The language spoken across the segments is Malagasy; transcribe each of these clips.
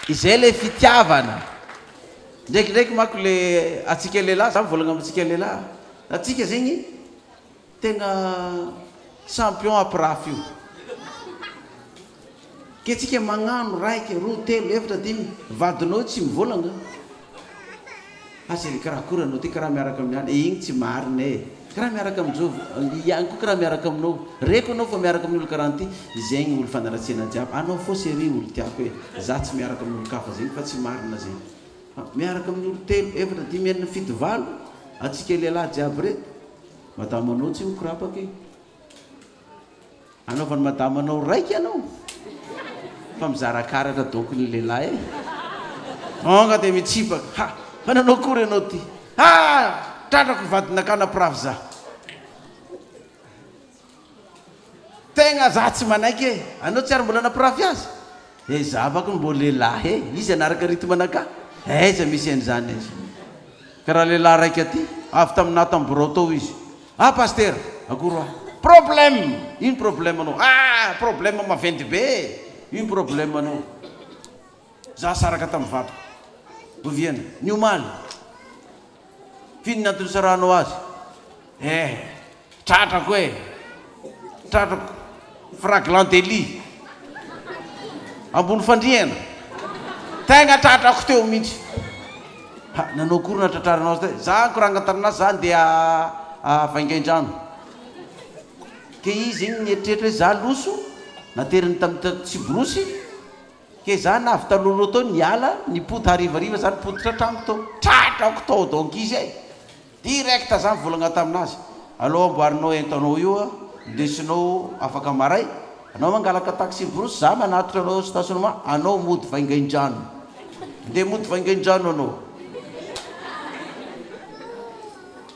Izay ilay fitiavana. Ndraikindraiky manko le antsika lehilahy, za mivolagna amintsika lehilahy, antsika zegny tegna champion ampirafy io. Ke tsika magnano raika, roa, telo, efatra, dimy, vadinao tsy mivolagna. Asa ry karaha akory anao ty karaha miaraka amin'ny any, igny tsy marina e! Karaha miaraka amin'i Jovy, i any koa karaha miaraka aminao, reko anao fa miaraka amin'ny olo karaha an'ity, zegny olo fanaratsiana jiaby, anao fô chérie olo tiako e, za tsy miaraka amin'olon-kafa zegny fa tsy marina zegny, fa miaraka amin'ny olo telo, efatra, dimy, enina, fito, valo, antsika lehilahy jiaby reto, madamanao tsy mikorapaka e. Anaovan'i madama anao raika ianao fa mizara karatra donc ny lehilahy e! Tonga dia mitsipaka, ha! Fa nanao akory ianao ty? Ha! Tratrako vadinakahy nampirafy za. Tegna za tsy manaiky e! Anao tsy ary mbola nampirafy azy? Eh za manko mbô lehilahy e! Izy hanaraka rythme anakahy? Aiza misy an'izany aiza? Karaha lehilahy raika ty, avy taminah tam birao tao izy. Ah Pasitera! Akory hoa? Problème! Ino problème anao? Ah! Problème maventy be e! Ino problème anao? Za saraka tamin'ny vadiko. Oviana? Ny omaly. F'inona ny antony nisarahanao azy? Eh! Tratrako e! Tratrako fraglant délit. Ambony fandriana. Tegna tratrako teo mihitsy. Ha, nanao akory nahatratraranao azy teo? Za nikoragna taminazy za andeha Vaingaindrano. Ke izy igny nieritreritra hoe za loso, nateriny tamin'ny tsiborosy, ke za navy talohaloha tao niala, nipody harivariva za nipototra tragno tao. Tratrako tao donc izy e! Direct za nivolagna taminazy, aleo amboarinao entanao io a, ndesinao afaka maray, anao mangalaka taxi brousse, za manatitra anao stationnement, anao mody Vaingaindrano, ndeha mody Vaingaindrano anao.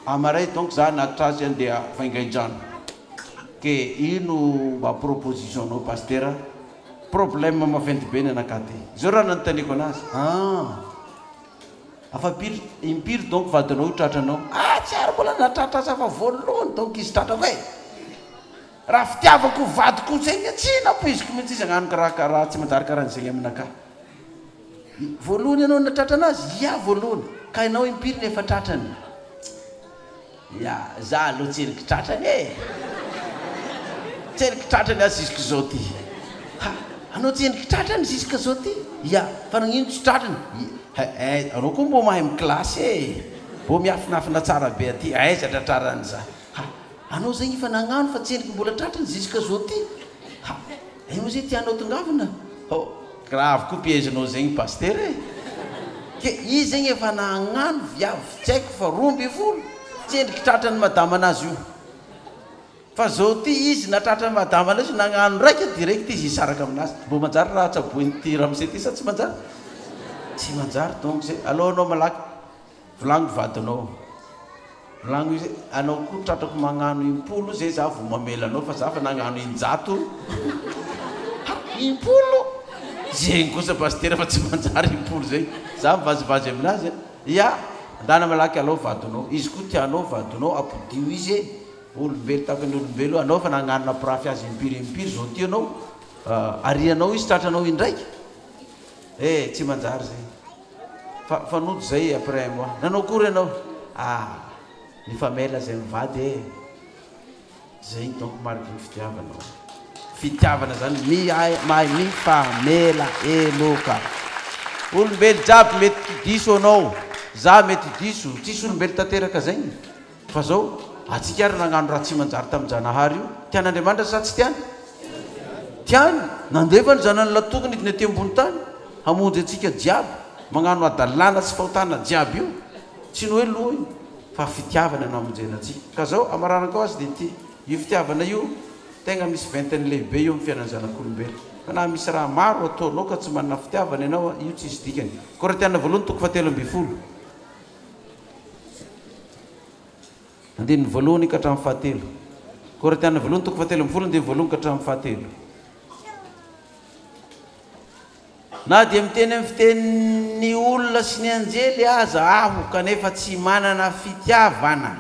Amaray donc za hanatitra azy andeha Vaingaindrano. Ke ino mba proposition nao Pasitera? Problème maventy be ny anakahy ty. Zao raha nanontaniako anazy, ah. Afa-piry, impiry donc vadinao io tratranao? Ah tsy ary mbola nahatratra azy aho fa voalohany donc izy tratrako e! Raha fitiavako vadiko zegny tsy nampoiziko mihitsy izy hagnano karaha raha tsy manjary karahan'izegny aminakahy. Voalohany ianao nahatratra anazy? Ia voalohany. Ka ianao impiry no efa tratrany? Ya, za aloha tseriky tratrany e! Tseriky tratrany aho jusque zao ty. Ha! Anao tsendriky tratrany jusque zao ty? Ya, fa nagnino tsy tratrany? He, eh, anao koa mbô mahay mi-classe e! Mbô miafinafina tsara be aty, aiza tratrarany za? Ha! Anao zegny efa nagnano fa tsendriky mbola tratrany jusque zao ty? Ha! Ino zay tianao tongavana? Ho, grave koa piège-nao zegny Pasitera e! Ke izy zegny efa nagnano viavy tsy haiko fa 12, tsendriky tratran'ny madamanazy io. Fa zao ty izy na tratran'ny madamanazy io nagnano raika direct izy hisaraka aminazy. Mbô manjary raha tsaboin'ity ramose ty sa tsy manjary? Tsy manjary donc zay. Aleo anao malaky Volagno vadinao. Volagno izy hoe anao koa tratrako magnano impolo zay za vao mamela anao fa za fa nagnano injato. Ha! Impolo? Zegny kosa pasitera fa tsy manjary impolo zegny. Za mivazivazy aminazy a. Ya! Ndana malaky alao vadinao. Izy koa tianao vadinao apodio izy e. Olombelo tahaka ny olombelo anao fa nagnano nampirafy azy impiry impiry zao ty anao arianao izy tratranao indraiky. Eh! Tsy manjary zegny. Fa fa nody zay après un mois. Nanao akory ianao? Ah! Nifamela zay mivady eh! Zay donc mariky ny fitiavana ô. Fitiavana zany mihay mahay mifamela heloka. Olombelo jiaby mety diso anao, za mety diso, tsisy olombelo tanteraka zegny. Fa zao, atsika ary nagnano raha tsy manjary tamin-Janahary io, tian'Andriamanitra sa tsy tiany? Tiany! Nandefa ny Zanany latokiny hidina aty ambony tany, hamonjy antsika jiaby, magnano hadalana sy fahotana jiaby io, tsy ny hoe loha io, fa fitiavana namonjena antsika. Ka zao, amaranako azy dia ity, io fitiavana io, tegna misy ventiny lehibe io amin'ny fiainan'ny zanak'olombelo. Fa na misy raha maro ataonao ka tsy manana fitiavana ianao, io tsisy dikany. Korintiana voalohany toko fahatelo ambinifolo. Andininy voalohany ka hatramin'ny fahatelo. Korintiana voalohany toko fahatelo ambinifolo andininy voalohany ka hatramin'ny fahatelo. Na dia miteny amin'ny fitenin'ny olona sy ny anjely aza aho kanefa tsy manana fitiavana,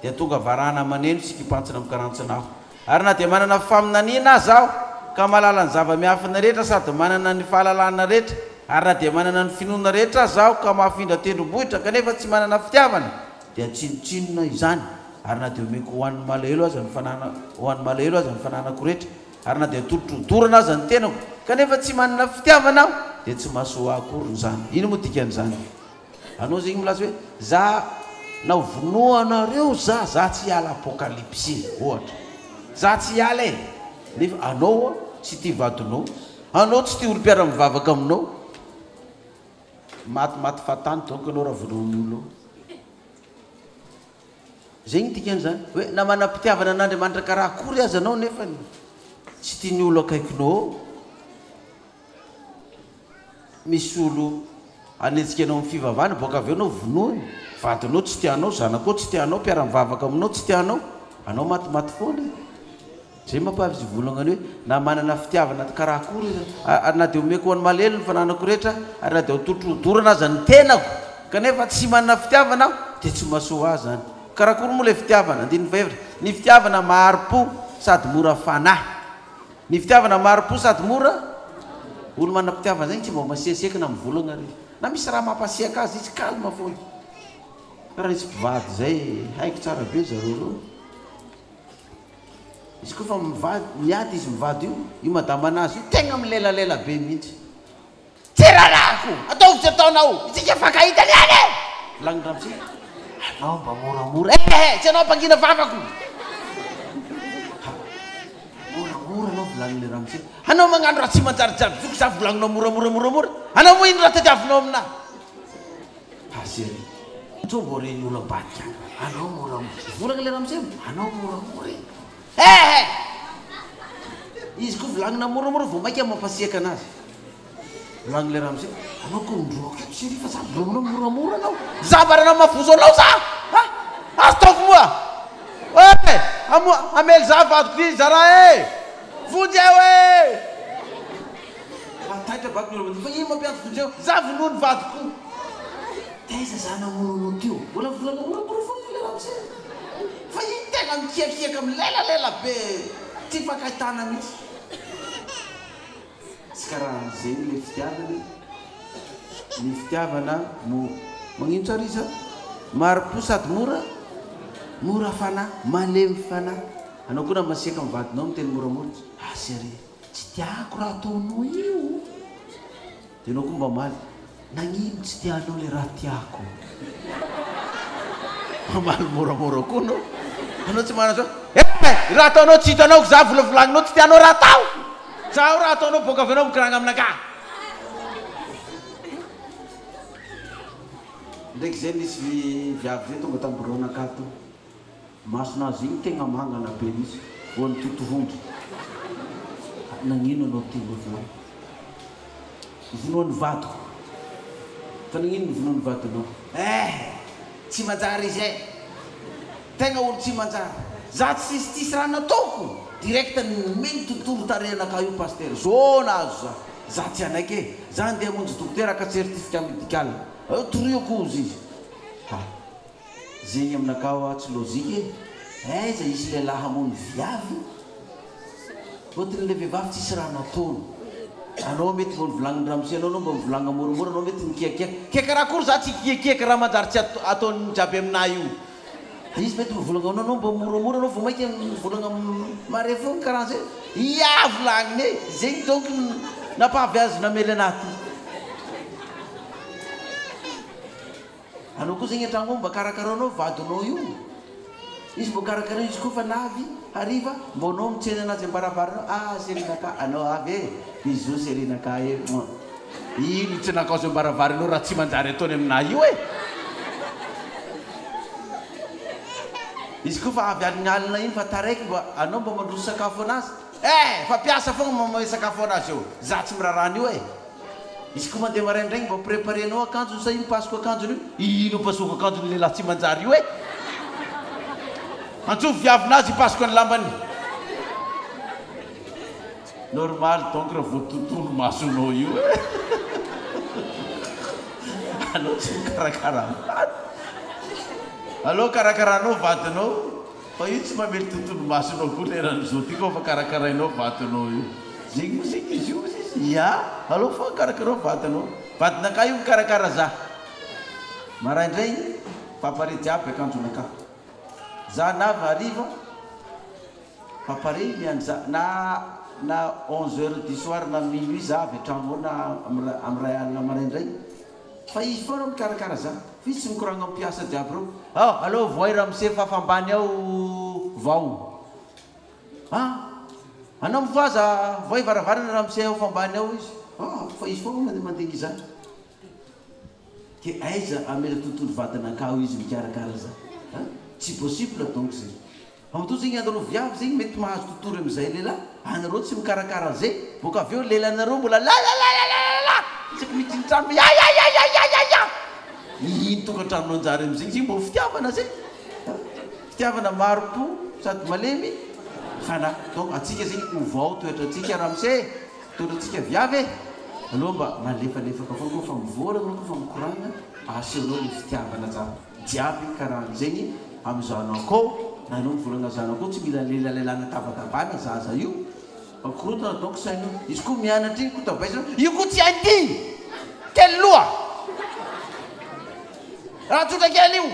dia tonga varahana maneno sy kipantsona mikarantsina aho. Ary na dia manana faminaniana aza aho ka mahalala ny zava-miafina rehetra sady manana ny fahalalana rehetra, Ary na dia manana ny finoana rehetra aza aho ka mahafindra tendrombohitra kanefa tsy manana fitiavana, dia tsinontsinona izany. Ary na dia omeko ho an'ny malahelo aza ny fanana ho an'ny malahelo aza ny fananako rehetra, ary na dia atolotro hodorana aza ny tenako, kanefa tsy manana fitiavana aho, dia tsy mahasoa ahy akory izany. Inona moa dikan'izany? Anao zegny milaza hoe za na ho vonoanareo za, za tsy hiala apokalypsy ohatra. Za tsy hiala e! Nefa anao tsy tia vadinao, anao tsy tia olo mpiara-mivavaka aminao. Matimaty fahatany donc anao raha vonoan'ny olo eo. Zegny ny dikan'izany hoe na manam-pitiavana an'Andriamanitra karaha akory aza anao nefany tsy tia ny olo akaikinao eo. Misy olo hanenjika anao amin'ny fivavahana boaka avy eo anao vonoiny, vadinao tsy tia anao, zanakao tsy tia anao, mpiara-mivavaka aminao tsy tia anao, anao matimaty foana e. Zay mampahavizy volagna ny hoe na manana fitiavana karaha akory aza ary na dia omeko ho an'ny malahelo ny fananako rehetra ary na dia atolotro hodorana aza ny tenako kanefa tsy manana fitiavana aho dia tsy mahasoa ahy zany. Karakory moa ilay fitiavana? Andininy fahefatra, Ny fitiavana mahari-po sady mora fanahy. Ny fitiavana mahari-po sady mora Olo manam-pitiavana zegny tsy mba masiasiaka na mivolagna re. Na misy raha mampasiaka azy izy calme foana. Karaha nisy mpivady zay haiko tsara be zareo reo. Izy koa fa mivady, miady izy mivady io, io madamanazy io tegna milelalela be mihitsy. Tsy raharahako! Ataovy tsy ataonao! Isika mifankahita niany e! Volagny ramose, anao mba moramora eh! Tsy anao mpangina vavako! Ha! Moramora anao volagny le ramose, anao magnano raha tsy manjary jiaby zoky za volagninao moramora moramora, anao moa ino raha tadiavinao aminah? Ha chérie, sao mbô regny olo ambadika agny, anao moramora, volagny le ramose, anao moramora e! Eh! Izy koa volagnina moramora vao maika mampasiaka anazy. Volagny le ramose, anao ko mindroaka eto chérie fa za volagninao moramora anao. Za mbaranao mahafozo anao za! Ha! Azo taovy moa! Eh! Hamoa, hamely za vadiko ty zara eh! Vonjeo eh! Fa taitra bako ny olo fa ino mampiantso vonjeo? Za vonoa ny vadiko! Taiza za namono anao teo? Mbola volagna moramora foagna le ramose. Fa iny tena mikiakiaka milelalela be tsy ifankahitana mihitsy. Tsy karaha an'izegny le fitiavana e. Ny fitiavana mo magnino tsara izy a? Mari-po sady mora mora fanahy, malemy fanahy. Anao koa raha masiaka amin'ny vadinao miteny moramora, ah chérie, tsy tiako raha ataonao io. Dia enao koa mba mamaly, nagnino tsy tianao le raha tiako? Mamaly moramora koa anao, anao tsy manana eh! Raha ataonao tsy hitanao ko za volavolagninao tsy tianao raha atao! Zaho raha ataonao boka avy anao mikoragna aminakahy. Ndraiky zay nisy viavy zay tonga tam bureau nakahy tao. Masonazy igny tegna mangana be mihitsy, voan'ny totohondry. Nagnino anao ty voa? Vonoan'ny vadiko. Fa nagnino no vonoan'ny vadinao? Eh! Tsy manjary izy eh! Tegna olo tsy manjary. Za tsisy tsisy raha nataoko, direct nomeny tontolo tarehinakahy io pasitera. Zô nahazo za. Za tsy hanaiky eh! Za andeha hamonjy dokotera haka certificat médical. Toriako ozy izy. Ha! Zegny aminakahy hoa tsy logique e! Aiza hisy lehilahy hamono viavy? Fotony le vehivavy tsisy raha nataony. Anao mety vao nivolagnin'i ramose anao anao mba mivolagna moramora anao mety mikiakiaka. Ke karakory za tsy hikiakiaka raha manjary tsy ataon'ny jiaby aminahy io. Izy mety mivolagna aminao anao mba moramora anao vao maika mivolagna mare fogna karaha zay. Ia volagniny e! Zegny donc nampahavy azy namely anahy ty. Anao koa zegny antragno ao mba karakarao anao vadinao io izy mbô karakaraina izy koa fa navy hariva mbô anao mitsena anazy ambaravarana ao ah chérie naka anao avy e bisous chérie naka e mua ino tsy nakao azy ambaravarana eo raha tsy manjary ataony aminahy io e izy koa fa avy alinalina iny fa taraiky mba anao mba mandroso sakafo anazy eh fa mpiasa fogna mamoe sakafo anazy eo za tsy miraharaha an'io e. Izy koa mandeha maraindraigny mba preparer-nao akanjony sa io mipasoko akanjony io? Ino ipasoko akanjony lehilahy tsy manjary io e? Antsovy viavinazy hipasoka ny lambany. Normal donc raha vao tontolo masonao io e. Anao tsy mikarakara vady. Aleo karakaranao vadinao fa io tsy mamely tontolo masonao koa leran'izao ty koa fa karakarainao vadinao io. Zegny moa zegny izy io ozy izy, ya, aleo fa karakaraho vadinao, vadinakahy io mikarakara za, maraindraigny fa-pare jiaby akanjonakahy, za na avy hariva fa-pare miandry za, na na onze heures du soir na minuit za avy an-tragno ao na am ray alina maraindraigny fa izy foana mikarakara za, fa izy tsy mikoragna am mpiasa jiaby reo, ah aleo vohay ramose fa fambany ao vao. Ah! Anao mifohaza voay varavarana ramose ao fa ambany ao izy. Ah! Fa izy foana mandeha mandeha izany. Ke aiza amela tontolo vadinakao izy mikarakara za? Ah! Tsy possible donc zay. Fa matoa zegny anareo viavy zegny mety mahazo totory amizay lehilahy, anareo tsy mikarakara ze, boka avy eo lelanareo mbola lalalalalala isaky miditra ny trano yayayayayayaya! Iny tokantrano nanjary amizay zegny mbo fitiavana zay? Ah! Fitiavana mari-po sady malemy fanahy. Donc antsika zegny ovao toetrantsika ramose e, toetrantsika viavy e, aleo mba malefalefaka foana koa fa mivoana anao koa fa mikoragna asehonao le fitiavana tsara jiaby karaha an'zegny amy zanakao na anao mivolagna zanakao tsy mila lelalela tabatabana zaza io fa korontana donc sainao izy koa mianatra igny kotabaizana io koa tsy hainy ty kely loha. Raha tsotra kely io!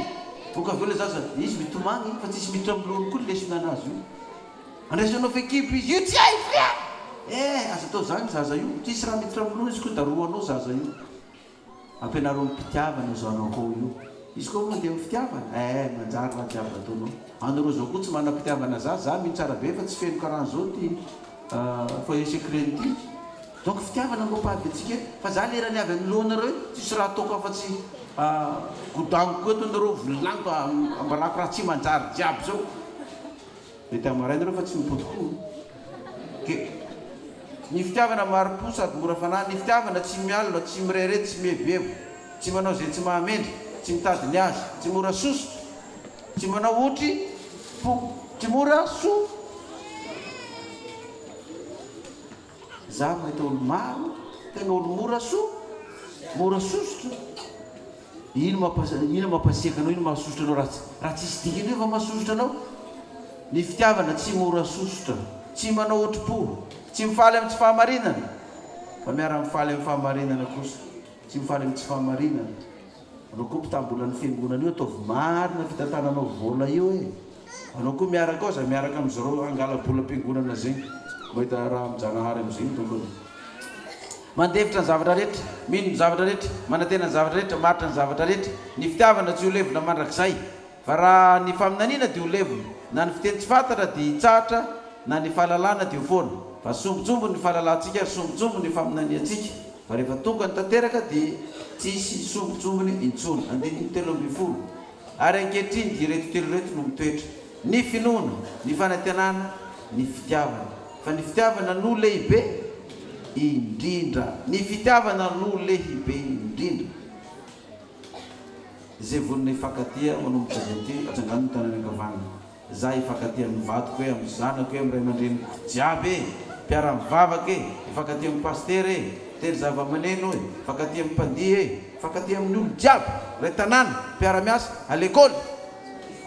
Boka avy eo le zaza, izy mitomagny fa tsisy miditra am lohany koa ny lesona anazy io. Andraisanao fekibo izy, io tsy hay fria! Eh! Aza atao zany zaza io, tsisy raha miditra am lohany izy koa darohanao zaza io. Ampianaro am pitiavana io zanakao io. Izy koa mandeha am fitiavana, eh! Manjary raha jiaby ataonao. Anareo zao koa tsy manam pitiavana za, za mino tsara be fa tsy feno karanzao ty foyer secret ty. Donc fitiavana no mampavy antsika eto fa za lerany avy anoloanareo eto tsisy raha ataoko afa-tsy godango eto nareo volagniko ambarako raha tsy manjary jiaby zao mety hamaray nareo fa tsy mipody koa ke ny fitiavana mari-po sady mora fanahy ny fitiavana tsy mialona tsy mirehareha tsy mieboebo tsy manao izay tsy mahamendrika tsy mitady ny azy tsy mora sosotra tsy manao otri po tsy mora so Za mahita olo maro tegna olo mora so mora sosotra ino mampa ino mampasiaka anao ino mahasosotra anao raha raha tsisy dikany io va mahasosotra anao ny fitiavana tsy mora sosotra tsy manao otri-po tsy mifaly amin'ny tsy fahamarinana fa miara mifaly amin'ny fahamarinana kosa tsy mifaly amin'ny tsy fahamarinana anao koa mpitam-bolan'ny fiangonana io ataovy marina fitantananao vola io e Anao koa miaraka ao za miaraka am zareo hangala bola am-piangonana zegny mahita raha amin-janahary amzegny tompony. Mandefitra ny zavatra rehetra, mino ny zavatra rehetra, manantena ny zavatra rehetra, maharitra ny zavatra rehetra. Ny fitiavana tsy ho levona mandrakizay, fa raha ny faminaniana dia ho levona, na ny fiteny tsy fantatra dia hitsahatra, na ny fahalalana dia ho foana. Fa sombintsombiny ny fahalalantsika ary sombintsombiny ny faminaniantsika, fa rehefa tonga ny tanteraka dia tsy hisy sombintsombiny intsony. Andininy 13. Ary ankehitriny dia ireto telo ireto no mitoetra, ny finoana, ny fanantenana, ny fitiavana. Fa ny fitiavana no lehibe indrindra. Ny fitiavana no lehibe indrindra. Izay vonona hifankatia manomboka izao ity, atsangano ny tanany ankavanana. Za hifankatia amin'ny vadiko e, amin'ny zanako e, amin'ny ray aman-dreniko jiaby e, mpiara-mivavaka e, hifankatia amin'ny pasitera e, mpitendry zava-maneno e, hifankatia amin'ny mpandihy e, hifankatia amin'ny olo jiaby, iray tanàna, mpiara-miasa, à l'école.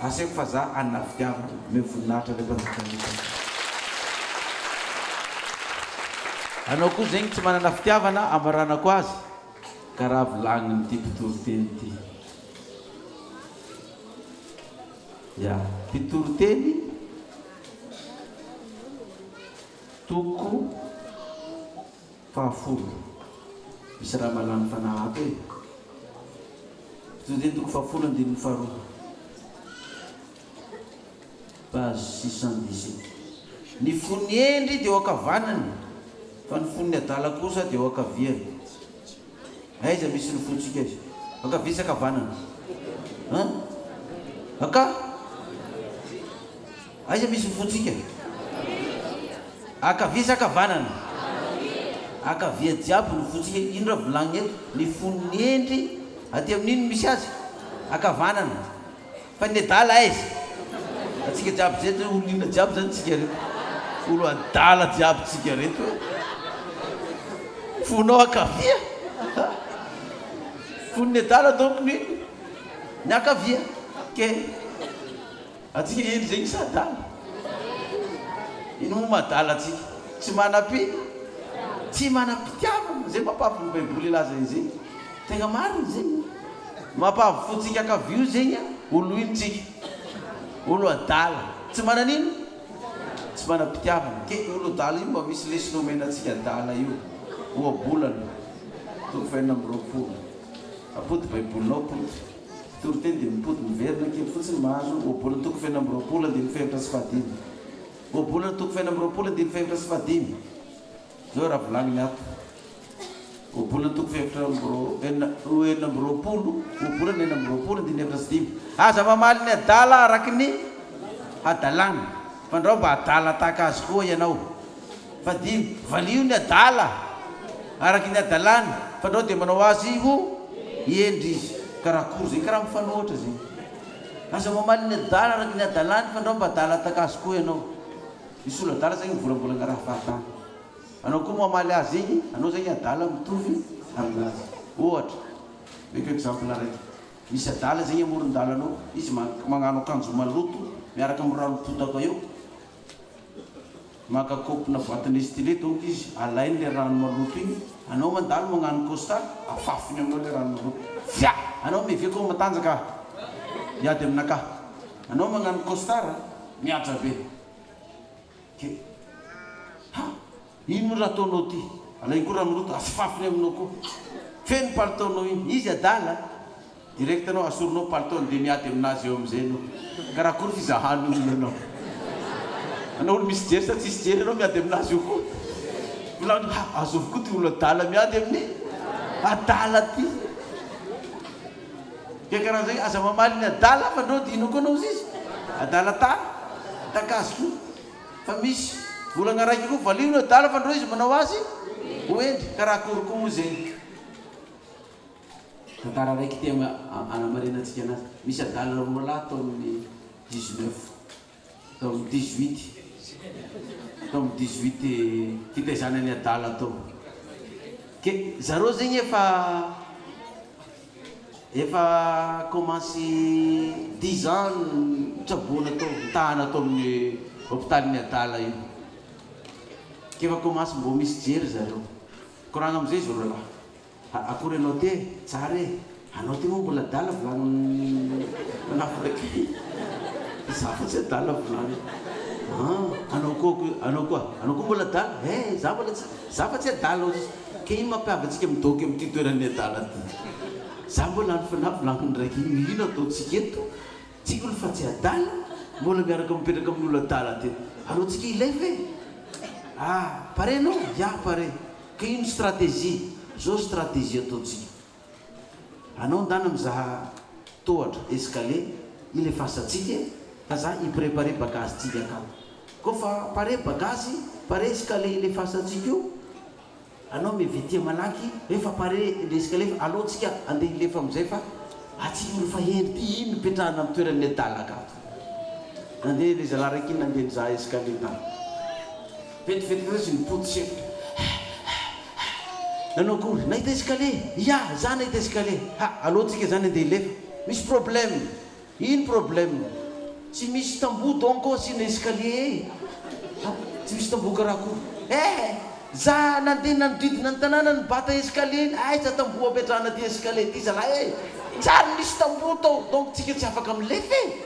Asehoko fa za hanana fitiavana. Omeo voninahitra ilay mpanjaka ny Tompo. Anao koa zegny tsy manana fitiavana amaranako azy karaha volagnin'ity mpitoriteny ity. Ya, Mpitoriteny toko fahafolo. Misy raha malany fanahy ato e. Mpitoriteny toko fahafolo andininy faharoa. Page 617. Ny fon'ny hendry dia eo ankavanany, fa ny fon'ny adala kosa dia eo ankaviany. Aiza misy ny fontsika aiza? Ankavia sa ankavanana? An? Anka? Aiza misy ny fontsika? Ankavia sa ankavanana? Ankavia jiaby ny fontsika. Ino raha volagniny eto? Ny fon'ny hendry aty amin'ino misy azy? Ankavanana. Fa ny adala aiza? Atsika jiaby zay zany olo inona jiaby zany tsika reto? Olo adala jiaby tsika reto e! Fonao ankavia a! Fon'ny adala donc ny ny ankavia ke atsika hendry zegny sa adala? Ino moa maha adala atsika? Tsy manam-pi. Tsy manam-pitiavana. Zay mampavy ny baiboly hilaza izay. Tegna marina zegny. Mampavy fontsika ankavia io zegny olo ino tsika? Olo adala. Tsy manana ino? Tsy manam-pitiavana. Ke olo adala io mba misy lesona omena antsika adala io. Ohabolana, toko fahenina amby roapolo. Ampody baibolinao ampody. Toriteny dia mipody miverina kely fotsiny mahazo ohabolana toko fahenina amby roapolo andininy fahefatra sy fahadimy. Ohabolana toko fahenina amby roapolo andininy fahefatra sy fahadimy. Zao raha volagniny ato. Ohabolana toko fahefatra amby ro- enina 26, ohabolana 26 andininy efatra sy dimy. Aza mamaly ny adala araky ny hadalany, fandrao mba adala tahaka azy koa ianao. Fahadimy, valio ny adala araky ny hadalany, fandrao dia manao azy ho hendry izy. Karakory zegny? Karaha mifanohitra zegny. Aza mamaly ny adala araky ny hadalany, fandrao mba adala tahaka azy koa ianao. Misy olo adala zegny mivolambolagna raha fahatany. Anao koa mamaly azy igny, anao zegny adala mitovy aminazy. Ohatra, omeko exemple raiky. Misy adala zegny amoron-dalana eo, izy magnano akanjo maloto miaraka amin'ny ranom-potaka eo. Maka kaopina boite Nestlé donc izy, alainy le rano maloto igny, anao mandalo magnano constat, afafiny aminao le rano maloto. Fia! Anao miavia koa matanjaka hiady aminakahy. Anao magnano costard, mihaja be. Ke ha! Ino moa raha ataonao ty? Alainy koa rano maloto, afafiny aminao koa. Feno palitaonao iny. Izy adala. Direct anao asorinao palitaony dia miady aminazy eo amizay anao. Karakory fizahan'olona anao. Anao olo misy jery sa tsisy jery anao miady aminazy eo koa. Volagno ha! Azovy koa ty olo adala miady amin'ny adala ty. Ke karaha zay, aza mamaly ny adala fa ndreo dia ino koa anao izy? Adala ta takazy koa. Fa misy volagna raiky koa valio ny adala fa ndreo izy manao azy ho hendry. Karaha akory koa moa zegny. Tantara raiky ty anamarinantsika anazy. Misy adala roa lahy tao amin'ny 19, tao amin'ny 18, tao amin'ny 18 fitaizana ny adala tao. Ke zareo zegny efa efa commence dix ans nitsaboana tao, nitahana tao amin'ny hopitalin'ny adala io. Ke efa commence mbô misy jery zareo. Koragna amizay izy roa lahy. A akory anao ty e! Tsara e! Anao ty moa mbola adala vilany manafina kely Za fa tsy adala vilany an! Anao koa anao koa anao koa mbola adala eh! Za mbola tsy za fa tsy adala ozy izy Ke ino mampiavy antsika midoky amin'ity toeran'ny adala ty? Za mbola any fanahy vilany ndraiky ino ino ataontsika eto? Tsika olo fa tsy adala mbola miaraka mipetraka amin'olo adala ty Aleo tsika hilefa e! Ah! Pare anao? Ya pare! Ka ino stratégie? Zao stratégie ataontsika. Anao ndana mizaha tohatra, escalier, ilefasantsika e, fa za hi-preparer bagage tsika akato. Koa fa pare bagage, pare escalier ilefasantsika io, anao mivetia malaky hoe fa pare le escalier fa aleo tsika andeha hilefa amizay fa atsika olo fa hendry ty ino ipetrahana am toeran'ny adala akato. Nandeha le zalahy raiky iny nandeha nizaha escalier tany. Vetivety kosa izy nipody sepotra. Nanao akory? Nahita escalier? Ya, za nahita escalier. Ha, aleo tsika zany andeha hilefa. Misy problème. Ino problème? Tsy misy tamboho donc asiana escalier e. Ha, tsy misy tamboho karaha akory. Eh! Za nandeha nanodidina ny tanàna nibata escalier iny, aiza tamboho apetrahana ty escalier ty zalahy e! Tsy ary nisy tamboho tao, donc tsika tsy afaka milefa e!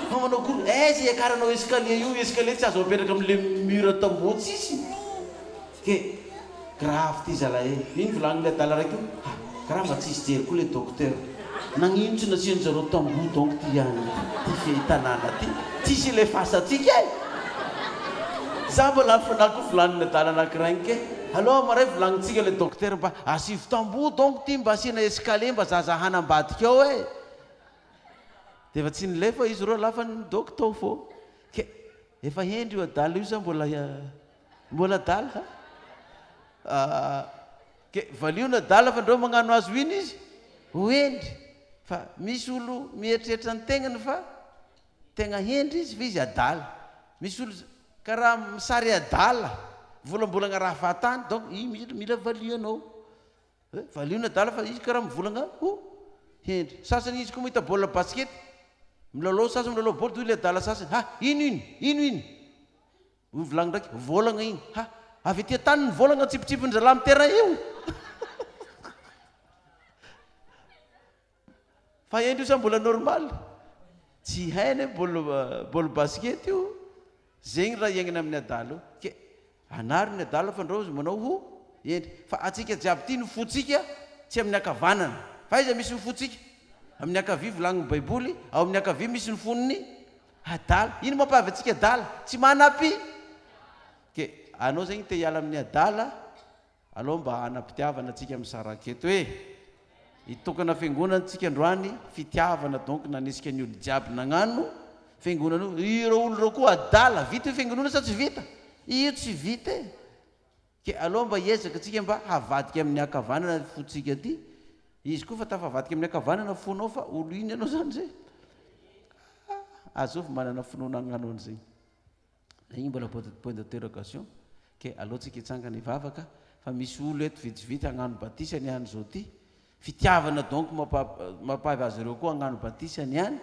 Fa manao akory? Aiza hiakaranao escalier io, escalier tsy azo apetraka amle mur tamboho tsisy. Ke grave ty zalahy e! Ino volagniny adala raiky io? Ha! Karaha mba tsisy jery koa le docteur. Nagnino tsy nasianjareo tamboho donc ty ihany ty fehy tanàna ty? Tsisy ilefasantsika e! Za mba lany fanahy koa volagniny adala anakiraigny ke aleo amaray volagnintsika le docteur mba asivo tamboho donc ty mba asiana escalier mba zahazahana ambadika ao e! Dia efa tsy nilefa izy roa lahy fa nidoky tao fô. Ke efa hendry io adala io sa mbola mbola adala? Ah, ke valio ny adala fa ndreo magnano azy ho ino izy? Ho hendry. Fa misy olo mieritreritra ny tegnany fa tegna hendry izy fa izy adala. Misy olo karaha misary adala, mivolambolagna raha fahatany donc io mila valianao. Eh, valio ny adala fa izy karaha mivolagna ho hendry. Sasany izy koa mahita baolina basket, milalao sasany milalao baoly, toy ilay adala sasany, ha, ino iny, ino iny? Hoy vilagny ndraiky, vôlagna iny, ha! Avy ety an-tany ny vôlagna atsipitsipin-dry zalahy amin'ny terrain io. Fa hendry io sa mbola normal? Tsy hainy hoe baolina baolina basket io. Zegny raha iainana amin'ny adala io. Ke anaro ny adala fa ndrao izy manao ho hendry. Fa antsika jiaby ty ny fontsika tsy amin'ny ankavanana. Fa aiza misy ny fontsika? Amin'ny ankavia volagnin'ny baiboly, ao amin'ny ankavia misy ny fon'ny adala. Ino mampahavy antsika adala? Tsy manam-pi. Ke anao zegny te hiala amin'ny adala, Alao mba hanam-pitiavana tsika misaraka eto e! Hitokana fiangonana tsika androany, fitiavana donc nanesika ny olo jiaby nagnano fiangonana io, ireo olo ireo koa adala, vita io fiangonana io sa tsy vita? Io tsy vita e! Ke aleo mba hiezaka tsika mba havadika amin'ny ankavanana ny fontsika ty, izy koa fa tafavadika amin'ny ankavanana fonao fa olo ino ianao zany zay? Ah, azovy manana finoana hagnano an'izay. Igny mbola point d'interrogation ke aleo tsika hitsangana hivavaka fa misy olo eto vitsivitsy hagnano batisa ny any zao ty, fitiavana donc mampavy azy ireo koa hagnano batisa ny any,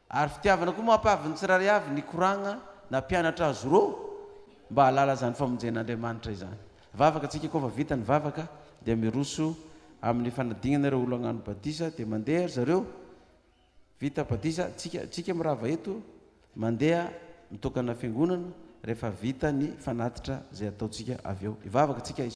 ary fitiavana koa mampavy ny tsirairay avy nikoragna nampianatra azy ireo mba hahalala izany famonjen'Andriamanitra izany. Vavaka tsika koa fa vita ny vavaka dia miroso amin'ny fanadignana ireo olo hagnano batisa dia mandeha ry zareo. Vita batisa, tsika tsika mirava eto mandeha mitokana fiangonana rehefa vita ny fanatitra zay ataontsika avy eo. Hivavaka tsika.